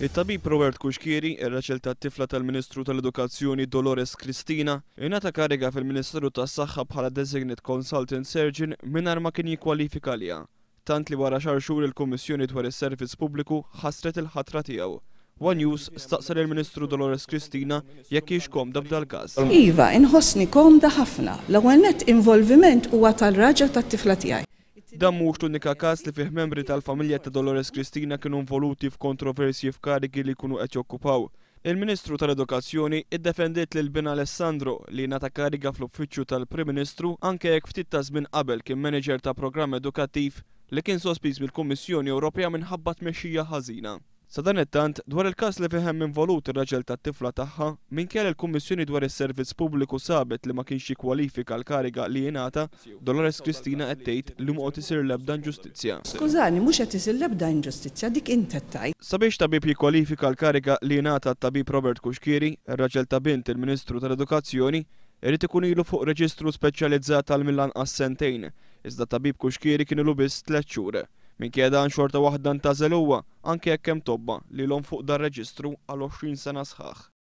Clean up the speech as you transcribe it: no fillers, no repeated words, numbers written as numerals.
It-tabib Robert Cuschieri, ir-raġel tat-tifla tal-Ministru tal-Edukazzjoni Dolores Cristina, ingħata kariga fil-Ministeru tas-Saħħa bħala Designate Consultant Surgeon mingħajr ma kien jikkwalifika għaliha. Tant li wara xahar xhur il-Kummissjoni dwar is-Servizz Pubbliku ħassret il-ħatra tiegħu. One News staqsa lill-Ministru Dolores Cristina jekk hix komda b'dal-każ. Iva, inħossni komda ħafna. L-ewwel nett involviment huwa tal-raġel tat-tifla tiegħi. Dan mhux l-unika każ li fih membri tal-familja ta' Dolores Cristina kienu involuti f'kontroversji f'karigi li jkunu qed jokkupaw. Il-Ministru tal-Edukazzjoni iddefendiet lil binha Alessandro li ngħata kariga fl-Uffiċċju tal-Prim Ministru anke jekk ftit ta' żmien qabel kien manager ta' programm edukattiv li kien sospiż mill-Kummissjoni Ewropea minħabba tmexxija ħażina. Sadanittant, dwar il-każ li fih hemm involut ir-raġel tat-tifla tagħha, minkejja li l-Kummissjoni dwar is-Servizz Pubbliku sabet li ma kienx jikkwalifika għall-kariga li ingħata, Dolores Cristina qed tgħid li mhu qed isir l-ebda inġustizzja. Skużani, mhux qed isir l-ebda inġustizzja, dik int qed tgħid. Sabiex tabib jikkwalifika għall-kariga li ingħata t-tabib Robert Cuschieri, ir-raġel ta' bint il-Ministru tal-Edukazzjoni, irid ikun ilu fuq reġistru speċjalizzat għal mill-anqas sentejn, iżda t-tabib Cuschieri kien ilu biss tlett xhur. Minkejja dan xorta waħda ntgħażel huwa, anke jekk hemm tobba li ilhom fuq dar-reġistru għal 20 sena sħaħ.